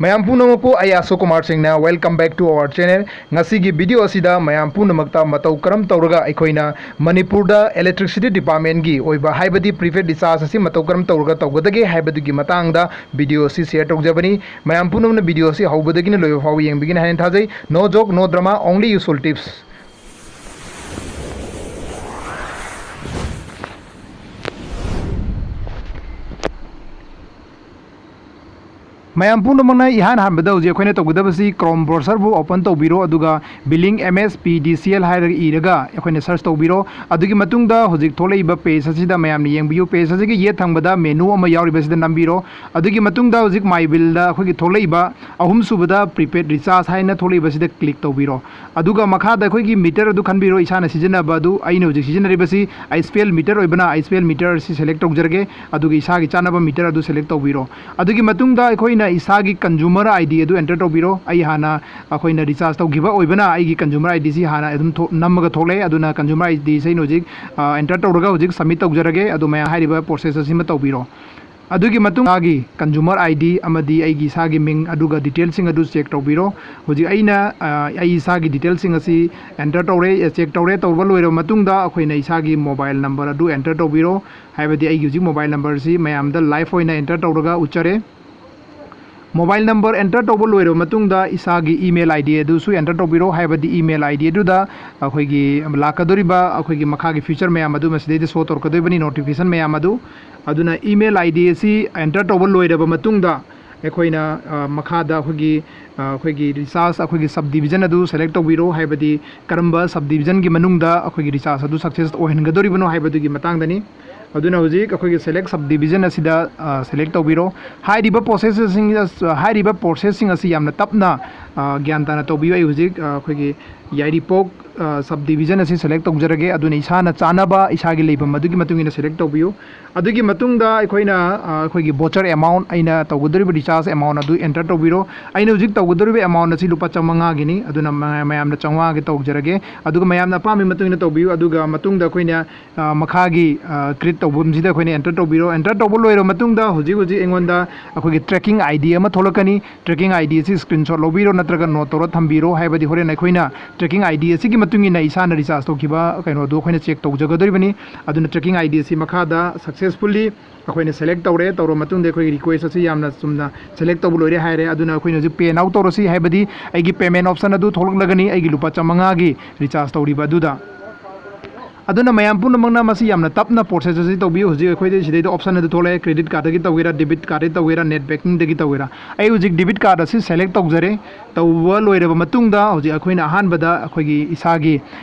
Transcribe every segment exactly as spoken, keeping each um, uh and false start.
ꯃꯌꯥꯝ ꯄꯨꯝꯅꯃꯛꯄꯨ ꯑꯩ ꯑꯁꯣꯛ ꯀꯨꯃꯥꯔ ꯁꯤꯡꯅ welcome back to our channel꯫ ꯉꯁꯤꯒꯤ video ꯑꯁꯤꯗ ꯃꯌꯥꯝ ꯄꯨꯝꯅꯃꯛꯇ ꯃꯇꯧ ꯀꯔꯝ ꯇꯧꯔꯒ ꯑꯩꯈꯣꯏꯅ ꯃꯅꯤꯄꯨꯔꯗ electricity departmentꯀꯤ ꯑꯣꯏꯕ, ꯍꯥꯏꯕꯗꯤ prepaid recharge ꯑꯁꯤ ꯃꯇꯧ ꯀꯔꯝ ꯇꯧꯔꯒ ꯇꯧꯒꯗꯒꯦ ꯍꯥꯏꯕꯗꯨꯒꯤ ꯃꯇꯥꯡꯗ video ꯑꯁꯤ share ꯇꯧꯖꯕꯅꯤ꯫ ꯃꯌꯥꯝ ꯄꯨꯝꯅꯃꯛꯅ video ꯑꯁꯤ ꯍꯧꯕꯗꯒꯤꯅ ꯂꯣꯏꯕ ꯐꯥꯎꯕ ꯌꯦꯡꯕꯤꯒꯅꯤ ꯍꯥꯏꯅ ꯊꯥꯖꯩ꯫ No joke, no drama, only useful tips꯫ ꯃꯌꯥꯝ ꯄꯨꯝꯅꯃꯛꯅ ꯏꯍꯥꯟ ꯍꯥꯟꯕꯗ ꯍꯧꯖꯤꯛ ꯑꯩꯈꯣꯏꯅ ꯇꯧꯒꯗꯕꯁꯤ Chrome browserꯕꯨ open ꯇꯧꯕꯤꯔꯣ, ꯑꯗꯨꯒ billing M S P D C L ꯍꯥꯏꯔꯒ ꯏꯔꯒ ꯑꯩꯈꯣꯏꯅ search ꯇꯧꯕꯤꯔꯣ꯫ ꯑꯗꯨꯒꯤ ꯃꯇꯨꯡꯗ ꯍꯧꯖꯤꯛ ꯊꯣꯛꯂꯛꯏꯕ page ꯑꯁꯤꯗ ꯃꯌꯥꯝꯅ ꯌꯦꯡꯕꯤꯌꯨ, page ꯑꯁꯤꯒꯤ ꯌꯦꯠ ꯊꯪꯕꯗ menu ꯑꯃ ꯌꯥꯎꯔꯤꯕꯁꯤꯗ ꯅꯝꯕꯤꯔꯣ꯫ ꯑꯗꯨꯒꯤ ꯃꯇꯨꯡꯗ ꯍꯧꯖꯤꯛ My Billꯗ ꯑꯩꯈꯣꯏꯒꯤ ꯊꯣꯛꯂꯛꯏꯕ ꯑꯍꯨꯝꯁꯨꯕꯗ prepaid recharge ꯍꯥꯏꯅ ꯊꯣꯛꯂꯛꯏꯕꯁꯤꯗ click ꯇꯧꯕꯤꯔꯣ꯫ ꯑꯗꯨꯒ ꯃꯈꯥꯗ ꯑꯩꯈꯣꯏꯒꯤ meter ꯑꯗꯨ ꯈꯟꯕꯤꯔꯣ, ꯏꯁꯥꯅ ꯁꯤꯖꯤꯟꯅꯕ ꯑꯗꯨ꯫ ꯑꯩꯅ ꯍꯧꯖꯤꯛ ꯁꯤꯖꯤꯟꯅꯔꯤꯕꯁꯤ I S P L meter ꯑꯣꯏꯕꯅ I S P L meter ꯑꯁꯤ select ꯇꯧꯖꯔꯒꯦ, ꯑꯗꯨꯒ ꯏꯁꯥꯒꯤ ꯆꯥꯟꯅꯕ meter ꯑꯗꯨ select ꯇꯧꯕꯤꯔꯣ꯫ ꯑꯗꯨꯒꯤ ꯃꯇꯨꯡꯗ ꯑꯩꯈꯣꯏꯅ ꯏꯁꯥꯒꯤ consumer I D ꯑꯗꯨ enter ꯇꯧꯕꯤꯔꯣ꯫ ꯑꯩ ꯍꯥꯟꯅ ꯑꯩꯈꯣꯏꯅ recharge ꯇꯧꯈꯤꯕ ꯑꯣꯏꯕꯅ ꯑꯩꯒꯤ consumer I Dꯁꯤ ꯍꯥꯟꯅ ꯑꯗꯨꯝ ꯊꯣꯛ-, ꯅꯝꯃꯒ ꯊꯣꯛꯂꯛꯑꯦ꯫ ꯑꯗꯨꯅ consumer I Dꯁꯦ ꯑꯩꯅ ꯍꯧꯖꯤꯛ, ꯑ, enter ꯇꯧꯔꯒ ꯍꯧꯖꯤꯛ submit ꯇꯧꯖꯔꯒꯦ꯫ ꯑꯗꯨ ꯃꯌꯥꯝ ꯍꯥꯏꯔꯤꯕ process ꯑꯁꯤꯃ ꯇꯧꯕꯤꯔꯣ꯫ ꯑꯗꯨꯒꯤ ꯃꯇꯨꯡ ꯏꯁꯥꯒꯤ consumer I D ꯑꯃꯗꯤ ꯑꯩꯒꯤ ꯏꯁꯥꯒꯤ ꯃꯤꯡ ꯑꯗꯨꯒ detailꯁꯤꯡ ꯑꯗꯨ check ꯇꯧꯕꯤꯔꯣ꯫ ꯍꯧꯖꯤꯛ ꯑꯩꯅ, ꯑ, ꯑꯩ ꯏꯁꯥꯒꯤ detailꯁꯤꯡ ꯑꯁꯤ enter ꯇꯧꯔꯦ, check ꯇꯧꯔꯦ꯫ ꯇꯧꯕ ꯂꯣꯏꯔꯕ ꯃꯇꯨꯡꯗ ꯑꯩꯈꯣꯏꯅ ꯏꯁꯥꯒꯤ mobile number ꯑꯗꯨ enter ꯇꯧꯕꯤꯔꯣ꯫ ꯍꯥꯏꯕꯗꯤ ꯑꯩꯒꯤ ꯍꯧꯖꯤꯛ mobile numberꯁꯤ ꯃꯌꯥꯝꯗ live ꯑꯣꯏꯅ enter ꯇꯧꯔꯒ ꯎꯠꯆꯔꯦ꯫ Mobile number enter ꯇꯧꯕ ꯂꯣꯏꯔꯕ ꯃꯇꯨꯡꯗ ꯏꯁꯥꯒꯤ email I D ꯑꯗꯨꯁꯨ enter ꯇꯧꯕꯤꯔꯣ꯫ ꯍꯥꯏꯕꯗꯤ email I D ꯑꯗꯨꯗ ꯑꯩꯈꯣꯏꯒꯤ ꯂꯥꯛꯀꯗꯧꯔꯤꯕ ꯑꯩꯈꯣꯏꯒꯤ ꯃꯈꯥꯒꯤ feature ꯃꯌꯥꯝ ꯑꯗꯨ ꯃꯁꯤꯗꯩꯗ show ꯇꯧꯔꯛꯀꯗꯣꯔꯤꯕꯅꯤ, notification ꯃꯌꯥꯝ ꯑꯗꯨ꯫ ꯑꯗꯨꯅ email I D ꯑꯁꯤ enter ꯇꯧꯕ ꯂꯣꯏꯔꯕ ꯃꯇꯨꯡꯗ ꯑꯩꯈꯣꯏꯅ, ꯑ, ꯃꯈꯥꯗ ꯑꯩꯈꯣꯏꯒꯤ, ꯑ, ꯑꯩꯈꯣꯏꯒꯤ recharge, ꯑꯩꯈꯣꯏꯒꯤ subdivision ꯑꯗꯨ select ꯇꯧꯕꯤꯔꯣ꯫ ꯍꯥꯏꯕꯗꯤ ꯀꯔꯝꯕ subdivisionꯒꯤ ꯃꯅꯨꯡꯗ ꯑꯩꯈꯣꯏꯒꯤ recharge ꯑꯗꯨ success ꯑꯣꯏꯍꯟꯒꯗꯧꯔꯤꯕꯅꯣ ꯍꯥꯏꯕꯗꯨꯒꯤ ꯃꯇꯥꯡꯗꯅꯤ꯫ ꯑꯗꯨꯅ ꯍꯧꯖꯤꯛ ꯑꯩꯈꯣꯏꯒꯤ select subdivision ꯑꯁꯤꯗ, ꯑ, select ꯇꯧꯕꯤꯔꯣ꯫ ꯍꯥꯏꯔꯤꯕ processꯁꯤꯡ, ꯍꯥꯏꯔꯤꯕ processꯁꯤꯡ ꯑꯁꯤ ꯌꯥꯝꯅ ꯇꯞꯅ ꯒ꯭ꯌꯥꯟ ꯇꯥꯅ ꯇꯧꯕꯤꯌꯨ꯫ ꯑꯩ ꯍꯧꯖꯤꯛ ꯑꯩꯈꯣꯏꯒꯤ ꯌꯥꯏꯔꯤꯄꯣꯛ ꯁꯕ ꯗꯤꯕꯤꯖꯟ ꯑꯁꯤ ꯁꯦꯂꯦꯛ ꯇꯧꯖꯔꯒꯦ꯫ ꯑꯗꯨꯅ ꯏꯁꯥꯅ ꯆꯥꯟꯅꯕ ꯏꯁꯥꯒꯤ ꯂꯩꯐꯝ ꯑꯗꯨꯒꯤ ꯃꯇꯨꯡ ꯏꯟꯅ ꯁꯦꯂꯦꯛ ꯇꯧꯕꯤꯌꯨ꯫ ꯑꯗꯨꯒꯤ ꯃꯇꯨꯡꯗ ꯑꯩꯈꯣꯏꯅ ꯑꯩꯈꯣꯏꯒꯤ ꯚꯣꯆꯔ ꯑꯦꯃꯥꯎꯟ, ꯑꯩꯅ ꯇꯧꯒꯗꯧꯔꯤꯕ ꯔꯤꯆꯥꯔꯖ ꯑꯦꯃꯥꯎꯟ ꯑꯗꯨ ꯑꯦꯟꯇꯔ ꯇꯧꯕꯤꯔꯣ꯫ ꯑꯩꯅ ꯍꯧꯖꯤꯛ ꯇꯧꯒꯗꯧꯔꯤꯕ ꯑꯦꯃꯥꯎꯟ ꯑꯁꯤ ꯂꯨꯄꯥ ꯆꯥꯝꯃꯉꯥꯒꯤꯅꯤ꯫ ꯑꯗꯨꯅ ꯃꯌꯥꯝꯅ ꯆꯥꯝꯃꯉꯥꯒꯤ ꯇꯧꯖꯔꯒꯦ꯫ ꯑꯗꯨꯒ ꯃꯌꯥꯝꯅ ꯑꯄꯥꯝꯕꯒꯤ ꯃꯇꯨꯡ ꯏꯟꯅ ꯇꯧꯕꯤꯌꯨ꯫ ꯑꯗꯨꯒ ꯃꯇꯨꯡꯗ ꯑꯩꯈꯣꯏꯅ ꯃꯈꯥꯒꯤ ꯀ꯭ꯔꯤꯌꯦꯠ ꯇꯧꯐꯝꯁꯤꯗ ꯑꯩꯈꯣꯏꯅ ꯑꯦꯟꯇꯔ ꯇꯧꯕꯤꯔꯣ꯫ ꯑꯦꯟꯇꯔ ꯇꯧꯕ ꯂꯣꯏꯔꯕ ꯃꯇꯨꯡꯗ ꯍꯧꯖꯤꯛ ꯍꯧꯖꯤꯛ ꯑꯩꯉꯣꯟꯗ ꯑꯩꯈꯣꯏꯒꯤ ꯇ꯭ꯔꯦꯀꯤꯡ ꯑꯥꯏ ꯗꯤ ꯑꯃ ꯊꯣꯛꯂꯛꯀꯅꯤ꯫ ꯇ꯭ꯔꯦꯀꯤꯡ ꯑꯥꯏ ꯗꯤ ꯑꯁꯤ ꯁ꯭ꯀ꯭ꯔꯤꯟꯁꯣꯠ ꯂꯧꯕꯤꯔꯣ, ꯅꯠꯇ꯭ꯔꯒ ꯅꯣꯠ ꯇꯧꯔ ꯊꯝꯕꯤꯔꯣ꯫ ꯍꯥꯏꯕꯗꯤ ꯍꯣꯔꯦꯟ ꯑꯩꯈꯣꯏꯅ ꯇ꯭ꯔꯦꯀꯤꯡ ꯑꯥꯏ ꯗꯤ ꯑꯁꯤꯒꯤ ꯃꯇꯨꯡ ꯏꯟꯅ ꯏꯁꯥꯅ ꯔꯤꯆꯥꯔꯖ ꯇꯧꯈꯤꯕ ꯀꯩꯅꯣꯗꯨ ꯑꯩꯈꯣꯏꯅ ꯆꯦꯛ ꯇꯧꯖꯒꯗꯧꯔꯤꯕꯅꯤ꯫ ꯑꯗꯨꯅ ꯇ꯭ꯔꯦꯀꯤꯡ ꯑꯥꯏ ꯗꯤ ꯑꯁꯤ ꯃꯈꯥꯗ ꯁꯛꯁꯦꯁꯐꯨꯜꯂꯤ ꯑꯩꯈꯣꯏꯅ ꯁꯦꯂꯦꯛ ꯇꯧꯔꯦ꯫ ꯇꯧꯔꯕ ꯃꯇꯨꯡꯗ ꯑꯩꯈꯣꯏꯒꯤ ꯔꯤꯀ꯭ꯋꯦꯁ ꯑꯁꯤ ꯌꯥꯝꯅ ꯆꯨꯝꯅ ꯁꯦꯂꯦꯛ ꯇꯧꯕ ꯂꯣꯏꯔꯦ ꯍꯥꯏꯔꯦ꯫ ꯑꯗꯨꯅ ꯑꯩꯈꯣꯏꯅ ꯍꯧꯖꯤꯛ ꯄꯦ ꯅꯥꯎ ꯇꯧꯔꯁꯤ, ꯍꯥꯏꯕꯗꯤ ꯑꯩꯒꯤ ꯄꯦꯃꯦꯟ ꯑꯣꯞꯁꯟ ꯑꯗꯨ ꯊꯣꯛꯂꯛꯂꯒꯅꯤ ꯑꯩꯒꯤ ꯂꯨꯄꯥ ꯆꯥꯝꯃꯉꯥꯒꯤ ꯔꯤꯆꯥꯔꯖ ꯇꯧꯔꯤꯕ ꯑꯗꯨꯗ꯫ ꯑꯗꯨꯅ ꯃꯌꯥꯝ ꯄꯨꯝꯅꯃꯛꯅ ꯃꯁꯤ ꯌꯥꯝꯅ ꯇꯞꯅ ꯄ꯭ꯔꯣꯁꯦꯁ ꯑꯁꯤ ꯇꯧꯕꯤꯌꯨ꯫ ꯍꯧꯖꯤꯛ ꯑꯩꯈꯣꯏꯗ ꯁꯤꯗꯩꯗ ꯑꯣꯞꯁꯟ ꯑꯗꯨ ꯊꯣꯛꯂꯛꯑꯦ, ꯀ꯭ꯔꯦꯗꯤꯠ ꯀꯥꯔꯗꯇꯒꯤ ꯇꯧꯒꯦꯔꯥ, ꯗꯦꯕꯤꯠ ꯀꯥꯔꯗꯇꯒꯤ ꯇꯧꯒꯦꯔꯥ, ꯅꯦꯠ ꯕꯦꯡꯀꯤꯡꯗꯒꯤ ꯇꯧꯒꯦꯔꯥ꯫ ꯑꯩ ꯍꯧꯖꯤꯛ ꯗꯦꯕꯤꯠ ꯀꯥꯔꯗ ꯑꯁꯤ ꯁꯦꯂꯦꯛ ꯇꯧꯖꯔꯦ꯫ ꯇꯧꯕ ꯂꯣꯏꯔꯕ ꯃꯇꯨꯡꯗ ꯍꯧꯖꯤꯛ ꯑꯩꯈꯣꯏꯅ ꯑꯍꯥꯟꯕꯗ ꯑꯩꯈꯣꯏꯒꯤ ꯏꯁꯥꯒꯤ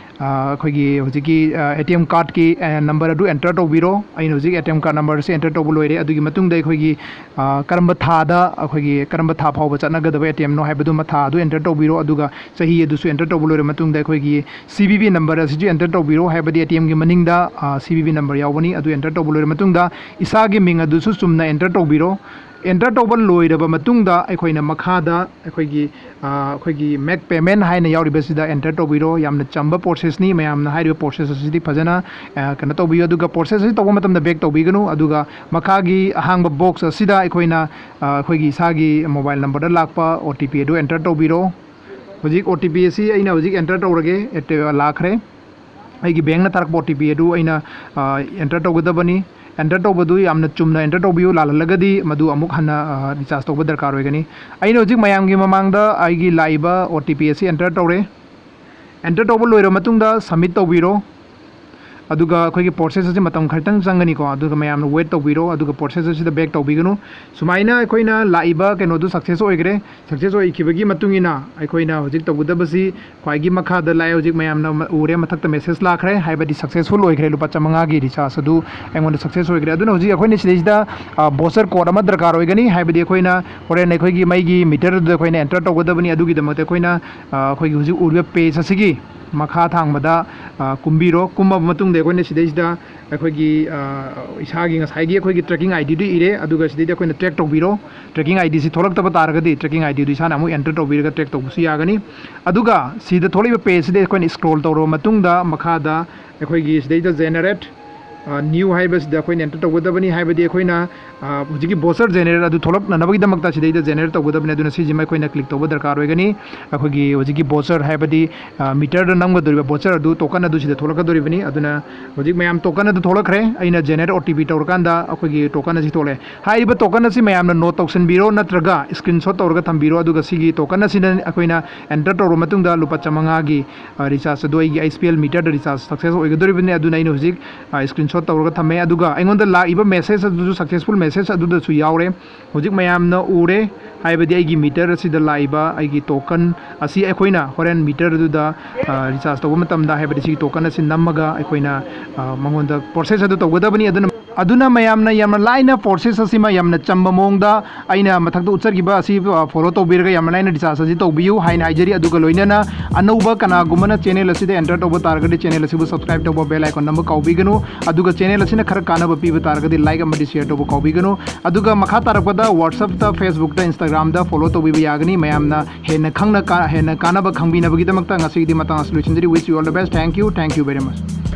ꯑꯩꯈꯣꯏꯒꯤ ꯍꯧꯖꯤꯛꯀꯤ ꯑꯦ ꯇꯤ ꯑꯦꯝ ꯀꯥꯔꯗꯀꯤ ꯅꯝꯕꯔ ꯑꯗꯨ ꯑꯦꯟꯇꯔ ꯇꯧꯕꯤꯔꯣ꯫ ꯑꯩꯅ ꯍꯧꯖꯤꯛ ꯑꯦ ꯇꯤ ꯑꯦꯝ ꯀꯥꯔꯗ ꯅꯝꯕꯔꯁꯦ ꯑꯦꯟꯇꯔ ꯇꯧꯕ ꯂꯣꯏꯔꯦ꯫ ꯑꯗꯨꯒꯤ ꯃꯇꯨꯡꯗ ꯑꯩꯈꯣꯏꯒꯤ ꯀꯔꯝꯕ ꯊꯥꯗ, ꯑꯩꯈꯣꯏꯒꯤ ꯀꯔꯝꯕ ꯊꯥ ꯐꯥꯎꯕ ꯆꯠꯅꯒꯗꯕ ꯑꯦ ꯇꯤ ꯑꯦꯝꯅꯣ ꯍꯥꯏꯕꯗꯨꯃ ꯊꯥ ꯑꯗꯨ ꯑꯦꯟꯇꯔ ꯇꯧꯕꯤꯔꯣ꯫ ꯑꯗꯨꯒ ꯆꯍꯤ ꯑꯗꯨꯁꯨ ꯑꯦꯟꯇꯔ ꯇꯧꯕ ꯂꯣꯏꯔ ꯃꯇꯨꯡꯗ ꯑꯩꯈꯣꯏꯒꯤ ꯁꯤ ꯚꯤ ꯚꯤ ꯅꯝꯕꯔ ꯑꯁꯤꯁꯨ ꯑꯦꯟꯇꯔ ꯇꯧꯕꯤꯔꯣ, ꯍꯥꯏꯕꯗꯤ ꯑꯦ ꯇꯤ ꯑꯦꯝꯒꯤ ꯃꯅꯤꯡꯗ ꯁꯤ ꯚꯤ ꯚꯤ ꯅꯝꯕꯔ ꯌꯥꯎꯕꯅꯤ꯫ ꯑꯗꯨ ꯑꯦꯟꯇꯔ ꯇꯧꯕ ꯂꯣꯏꯔ ꯃꯇꯨꯡꯗ ꯏꯁꯥꯒꯤ ꯃꯤꯡ ꯑꯗꯨꯁꯨ ꯆꯨꯝꯅ ꯑꯦꯟꯇꯔ ꯇꯧꯕꯤꯔꯣ꯫ ꯑꯦꯟꯇꯔ ꯇꯧꯕ ꯂꯣꯏꯔꯕ ꯃꯇꯨꯡꯗ ꯑꯩꯈꯣꯏꯅ ꯃꯈꯥꯗ ꯑꯩꯈꯣꯏꯒꯤ ꯑꯩꯈꯣꯏꯒꯤ ꯃꯦꯛ ꯄꯦꯃꯦꯟ ꯍꯥꯏꯅ ꯌꯥꯎꯔꯤꯕꯁꯤꯗ ꯑꯦꯟꯇꯔ ꯇꯧꯕꯤꯔꯣ꯫ ꯌꯥꯝꯅ ꯆꯝꯕ ꯄ꯭ꯔꯣꯁꯦꯁꯅꯤ꯫ ꯃꯌꯥꯝꯅ ꯍꯥꯏꯔꯤꯕ ꯄ꯭ꯔꯣꯁꯦꯁ ꯑꯁꯤꯗꯤ ꯐꯖꯅ ꯀꯩꯅꯣ ꯇꯧꯕꯤꯌꯨ꯫ ꯑꯗꯨꯒ ꯄ꯭ꯔꯣꯁꯦꯁ ꯑꯁꯤ ꯇꯧꯕ ꯃꯇꯝꯗ ꯕꯦꯛ ꯇꯧꯕꯤꯒꯅꯨ꯫ ꯑꯗꯨꯒ ꯃꯈꯥꯒꯤ ꯑꯍꯥꯡꯕ ꯕꯣꯛꯁ ꯑꯁꯤꯗ ꯑꯩꯈꯣꯏꯅ ꯑꯩꯈꯣꯏꯒꯤ ꯏꯁꯥꯒꯤ ꯃꯣꯕꯥꯏꯜ ꯅꯝꯕꯔꯗ ꯂꯥꯛꯄ ꯑꯣ ꯇꯤ ꯄꯤ ꯑꯗꯨ ꯑꯦꯟꯇꯔ ꯇꯧꯕꯤꯔꯣ꯫ ꯍꯧꯖꯤꯛ ꯑꯣ ꯇꯤ ꯄꯤ ꯑꯁꯤ ꯑꯩꯅ ꯍꯧꯖꯤꯛ ꯑꯦꯟꯇꯔ ꯇꯧꯔꯒꯦ꯫ ꯂꯥꯛꯈ꯭ꯔꯦ꯫ ꯑꯩꯒꯤ ꯕꯦꯡꯅ ꯊꯥꯔꯛꯄ ꯑꯣ ꯇꯤ ꯄꯤ ꯑꯗꯨ ꯑꯩꯅ ꯑꯦꯟꯇꯔ ꯇꯧꯒꯗꯕꯅꯤ꯫ ꯑꯦꯟꯇꯔ ꯇꯧꯕꯗꯨ ꯌꯥꯝꯅ ꯆꯨꯝꯅ ꯑꯦꯟꯇꯔ ꯇꯧꯕꯤꯌꯨ꯫ ꯂꯥꯜꯍꯜꯂꯒꯗꯤ ꯃꯗꯨ ꯑꯃꯨꯛ ꯍꯟꯅ ꯔꯤꯆꯥꯔꯖ ꯇꯧꯕ ꯗꯔꯀꯥꯔ ꯑꯣꯏꯒꯅꯤ꯫ ꯑꯩꯅ ꯍꯧꯖꯤꯛ ꯃꯌꯥꯝꯒꯤ ꯃꯃꯥꯡꯗ ꯑꯩꯒꯤ ꯂꯥꯛꯏꯕ ꯑꯣ ꯇꯤ ꯄꯤ ꯑꯁꯤ ꯑꯦꯟꯇꯔ ꯇꯧꯔꯦ꯫ ꯑꯦꯟꯇꯔ ꯇꯧꯕ ꯂꯣꯏꯔꯕ ꯃꯇꯨꯡꯗ ꯁꯕꯃꯤꯠ ꯇꯧꯕꯤꯔꯣ꯫ ꯑꯗꯨꯒ ꯑꯩꯈꯣꯏꯒꯤ ꯄ꯭ꯔꯣꯁꯦꯁ ꯑꯁꯤ ꯃꯇꯝ ꯈꯔꯇꯪ ꯆꯪꯒꯅꯤꯀꯣ, ꯑꯗꯨꯒ ꯃꯌꯥꯝꯅ ꯋꯦꯠ ꯇꯧꯕꯤꯔꯣ, ꯑꯗꯨꯒ ꯄ꯭ꯔꯣꯁꯦꯁ ꯑꯁꯤꯗ ꯕꯦꯛ ꯇꯧꯕꯤꯒꯅꯨ꯫ ꯁꯨꯃꯥꯏꯅ ꯑꯩꯈꯣꯏꯅ ꯂꯥꯛꯏꯕ ꯀꯩꯅꯣꯗꯨ ꯁꯛꯁꯦꯁ ꯑꯣꯏꯈ꯭ꯔꯦ꯫ ꯁꯛꯁꯦꯁ ꯑꯣꯏꯈꯤꯕꯒꯤ ꯃꯇꯨꯡ ꯏꯟꯅ ꯑꯩꯈꯣꯏꯅ ꯍꯧꯖꯤꯛ ꯇꯧꯒꯗꯕꯁꯤ ꯈ꯭ꯋꯥꯏꯒꯤ ꯃꯈꯥꯗ ꯂꯥꯛꯑꯦ꯫ ꯍꯧꯖꯤꯛ ꯃꯌꯥꯝꯅ ꯃ-, ꯎꯔꯦ, ꯃꯊꯛꯇ ꯃꯦꯁꯦꯖ ꯂꯥꯛꯈ꯭ꯔꯦ, ꯍꯥꯏꯕꯗꯤ ꯁꯛꯁꯦꯁꯐꯨꯜ ꯑꯣꯏꯈ꯭ꯔꯦ, ꯂꯨꯄꯥ ꯆꯥꯝꯃꯉꯥꯒꯤ ꯔꯤꯆꯥꯔꯖ ꯑꯗꯨ ꯑꯩꯉꯣꯟꯗ ꯁꯛꯁꯦꯁ ꯑꯣꯏꯈ꯭ꯔꯦ꯫ ꯑꯗꯨꯅ ꯍꯧꯖꯤꯛ ꯑꯩꯈꯣꯏꯅ ꯁꯤꯗꯩꯁꯤꯗ ꯕꯣꯁꯔ ꯀꯣꯗ ꯑꯃ ꯗꯔꯀꯥꯔ ꯑꯣꯏꯒꯅꯤ, ꯍꯥꯏꯕꯗꯤ ꯑꯩꯈꯣꯏꯅ ꯍꯣꯔꯦꯟ ꯑꯩꯈꯣꯏꯒꯤ ꯃꯩꯒꯤ ꯃꯤꯇꯔꯗꯨꯗ ꯑꯩꯈꯣꯏꯅ ꯑꯦꯟꯇꯔ ꯇꯧꯒꯗꯕꯅꯤ꯫ ꯑꯗꯨꯒꯤꯗꯃꯛꯇ ꯑꯩꯈꯣꯏꯅ ꯑ, ꯑꯩꯈꯣꯏꯒꯤ ꯍꯧꯖꯤꯛ ꯎꯔꯤꯕ ꯄꯦꯖ ꯑꯁꯤꯒꯤ ꯃꯈꯥ ꯊꯥꯡꯕꯗ, ꯑ, ꯀꯨꯝꯕꯤꯔꯣ꯫ ꯀꯨꯝꯃꯕ ꯃꯇꯨꯡꯗ ꯑꯩꯈꯣꯏꯅ ꯁꯤꯗꯩꯁꯤꯗ ꯑꯩꯈꯣꯏꯒꯤ, ꯑ, ꯏꯁꯥꯒꯤ ꯉꯁꯥꯏꯒꯤ ꯑꯩꯈꯣꯏꯒꯤ ꯇ꯭ꯔꯦꯀꯤꯡ ꯑꯥꯏ ꯗꯤꯗꯨ ꯏꯔꯦ, ꯑꯗꯨꯒ ꯁꯤꯗꯩꯗ ꯑꯩꯈꯣꯏꯅ ꯇ꯭ꯔꯦꯛ ꯇꯧꯕꯤꯔꯣ꯫ ꯇ꯭ꯔꯦꯀꯤꯡ ꯑꯥꯏ ꯗꯤꯁꯤ ꯊꯣꯛꯂꯛꯇꯕ ꯇꯥꯔꯒꯗꯤ ꯇ꯭ꯔꯦꯀꯤꯡ ꯑꯥꯏ ꯗꯤꯗꯨ ꯏꯁꯥꯅ ꯑꯃꯨꯛ ꯑꯦꯟꯇꯔ ꯇꯧꯕꯤꯔꯒ ꯇ꯭ꯔꯦꯛ ꯇꯧꯕꯁꯨ ꯌꯥꯒꯅꯤ꯫ ꯑꯗꯨꯒ ꯁꯤꯗ ꯊꯣꯛꯂꯛꯏꯕ ꯄꯦꯖꯁꯤꯗ ꯑꯩꯈꯣꯏꯅ ꯁ꯭ꯀ꯭ꯔꯣꯜ ꯇꯧꯔꯕ ꯃꯇꯨꯡꯗ ꯃꯈꯥꯗ ꯑꯩꯈꯣꯏꯒꯤ ꯁꯤꯗꯩꯗ ꯖꯦꯅꯦꯔꯦꯠ, ꯑ, ꯅ꯭ꯌꯨ ꯍꯥꯏꯕꯁꯤꯗ ꯑꯩꯈꯣꯏꯅ ꯑꯦꯟꯇꯔ ꯇꯧꯒꯗꯕꯅꯤ, ꯍꯥꯏꯕꯗꯤ ꯑꯩꯈꯣꯏꯅ, ꯑ, ꯍꯧꯖꯤꯛꯀꯤ ꯕꯣꯁꯔ ꯖꯦꯅꯦꯔꯦꯠ ꯑꯗꯨ ꯊꯣꯛꯂꯛꯅꯅꯕꯒꯤꯗꯃꯛꯇ ꯁꯤꯗꯩꯗ ꯖꯦꯅꯦꯔꯦꯠ ꯇꯧꯒꯗꯕꯅꯤ꯫ ꯑꯗꯨꯅ ꯁꯤꯁꯤꯃ ꯑꯩꯈꯣꯏꯅ ꯀ꯭ꯂꯤꯛ ꯇꯧꯕ ꯗꯔꯀꯥꯔ ꯑꯣꯏꯒꯅꯤ꯫ ꯑꯩꯈꯣꯏꯒꯤ ꯍꯧꯖꯤꯛꯀꯤ ꯕꯣꯁꯔ ꯍꯥꯏꯕꯗꯤ, ꯑ, ꯃꯤꯇꯔꯗ ꯅꯝꯒꯗꯧꯔꯤꯕ ꯕꯣꯁꯔ ꯑꯗꯨ, ꯇꯣꯀꯟ ꯑꯗꯨ ꯁꯤꯗ ꯊꯣꯛꯂꯛꯀꯗꯧꯔꯤꯕꯅꯤ꯫ ꯑꯗꯨꯅ ꯍꯧꯖꯤꯛ ꯃꯌꯥꯝ ꯇꯣꯀꯟ ꯑꯗꯨ ꯊꯣꯛꯂꯛꯈ꯭ꯔꯦ꯫ ꯑꯩꯅ ꯖꯦꯅꯦꯔꯦꯠ ꯑꯣ ꯇꯤ ꯄꯤ ꯇꯧꯔꯀꯥꯟꯗ ꯑꯩꯈꯣꯏꯒꯤ ꯇꯣꯀꯟ ꯑꯁꯤ ꯊꯣꯛꯂꯛꯑꯦ꯫ ꯍꯥꯏꯔꯤꯕ ꯇꯣꯀꯟ ꯑꯁꯤ ꯃꯌꯥꯝꯅ ꯅꯣꯠ ꯇꯧꯁꯟꯕꯤꯔꯣ, ꯅꯠꯇ꯭ꯔꯒ ꯁ꯭ꯀ꯭ꯔꯤꯟ ꯁꯣꯠ ꯇꯧꯔꯒ ꯊꯝꯕꯤꯔꯣ꯫ ꯑꯗꯨꯒ ꯁꯤꯒꯤ ꯇꯣꯀꯟ ꯑꯁꯤꯅ ꯑꯩꯈꯣꯏꯅ ꯑꯦꯟꯇꯔ ꯇꯧꯔꯕ ꯃꯇꯨꯡꯗ ꯂꯨꯄꯥ ꯆꯥꯝꯃꯉꯥꯒꯤ, ꯑ, ꯔꯤꯆꯥꯔꯖ ꯑꯗꯨ ꯑꯩꯒꯤ ꯑꯩꯆ ꯄꯤ ꯑꯦꯜ ꯃꯤꯇꯔꯗ ꯔꯤꯆꯥꯔꯖ ꯁꯛꯁꯦꯁ ꯑꯣꯏꯒꯗꯧꯔꯤꯕꯅꯤ꯫ ꯑꯗꯨꯅ ꯑꯩꯅ ꯍꯧꯖꯤꯛ, ꯑ, ꯁ꯭ꯀ꯭ꯔꯤꯟ ꯁꯣꯠ ꯇꯧꯔꯒ ꯊꯝꯃꯦ꯫ ꯑꯗꯨꯒ ꯑꯩꯉꯣꯟꯗ ꯂꯥꯛꯏꯕ ꯃꯦꯁꯦꯖ ꯑꯗꯨꯁꯨ ꯁꯛꯁꯦꯁꯐꯨꯜ ꯃꯦꯁꯦꯖ ꯑꯗꯨꯗꯁꯨ ꯌꯥꯎꯔꯦ꯫ ꯍꯧꯖꯤꯛ ꯃꯌꯥꯝꯅ ꯎꯔꯦ, ꯍꯥꯏꯕꯗꯤ ꯑꯩꯒꯤ ꯃꯤꯇꯔ ꯑꯁꯤꯗ ꯂꯥꯛꯏꯕ ꯑꯩꯒꯤ ꯇꯣꯀꯟ ꯑꯁꯤ ꯑꯩꯈꯣꯏꯅ ꯍꯣꯔꯦꯟ ꯃꯤꯇꯔ ꯑꯗꯨꯗ, ꯑ, ꯔꯤꯆꯥꯔꯖ ꯇꯧꯕ ꯃꯇꯝꯗ, ꯍꯥꯏꯕꯗꯤ ꯁꯤꯒꯤ ꯇꯣꯀꯟ ꯑꯁꯤ ꯅꯝꯃꯒ ꯑꯩꯈꯣꯏꯅ, ꯑ, ꯃꯉꯣꯟꯗ ꯄ꯭ꯔꯣꯁꯦꯁ ꯑꯗꯨ ꯇꯧꯒꯗꯕꯅꯤ꯫ ꯑꯗꯨꯅ, ꯑꯗꯨꯅ ꯃꯌꯥꯝꯅ ꯌꯥꯝꯅ ꯂꯥꯏꯅ ꯄ꯭ꯔꯣꯁꯦꯁ ꯑꯁꯤꯃ ꯌꯥꯝꯅ ꯆꯝꯕ ꯃꯑꯣꯡꯗ ꯑꯩꯅ ꯃꯊꯛꯇ ꯎꯠꯆꯈꯤꯕ ꯑꯁꯤ, ꯑ, ꯐꯣꯂꯣ ꯇꯧꯕꯤꯔꯒ ꯌꯥꯝꯅ ꯂꯥꯏꯅ ꯔꯤꯆꯥꯔꯖ ꯑꯁꯤ ꯇꯧꯕꯤꯌꯨ ꯍꯥꯏꯅ ꯍꯥꯏꯖꯔꯤ꯫ ꯑꯗꯨꯒ ꯂꯣꯏꯅꯅ ꯑꯅꯧꯕ ꯀꯅꯥꯒꯨꯝꯕꯅ ꯆꯦꯅꯦꯜ ꯑꯁꯤꯗ ꯑꯦꯟꯇꯔ ꯇꯧꯕ ꯇꯥꯔꯒꯗꯤ ꯆꯦꯅꯦꯜ ꯑꯁꯤꯕꯨ ꯁꯕꯁꯀ꯭ꯔꯥꯏꯕ ꯇꯧꯕ, ꯕꯦꯜ ꯑꯥꯏꯀꯣꯟ ꯅꯝꯕ ꯀꯥꯎꯕꯤꯒꯅꯨ꯫ ꯑꯗꯨꯒ ꯆꯦꯅꯦꯜ ꯑꯁꯤꯅ ꯈꯔ ꯀꯥꯟꯅꯕ ꯄꯤꯕ ꯇꯥꯔꯒꯗꯤ ꯂꯥꯏꯛ ꯑꯃꯗꯤ ꯁꯤꯌꯔ ꯇꯧꯕ ꯀꯥꯎꯕꯤꯒꯅꯨ꯫ ꯑꯗꯨꯒ ꯃꯈꯥ ꯇꯥꯔꯛꯄꯗ WhatsApp-ꯇ, Facebook-ꯇ, Instagram-ꯗ ꯐꯣꯂꯣ ꯇꯧꯕꯤꯕ ꯌꯥꯒꯅꯤ꯫ ꯃꯌꯥꯝꯅ ꯍꯦꯟꯅ ꯈꯪꯅ ꯀꯥ-, ꯍꯦꯟꯅ ꯀꯥꯟꯅꯕ ꯈꯪꯕꯤꯅꯕꯒꯤꯗꯃꯛꯇ ꯉꯁꯤꯒꯤꯗꯤ ꯃꯇꯥꯡ ꯑꯁꯤꯗ ꯂꯣꯏꯁꯤꯟꯖꯔꯤ꯫ Wish you all the best. Thank you. Thank you very much.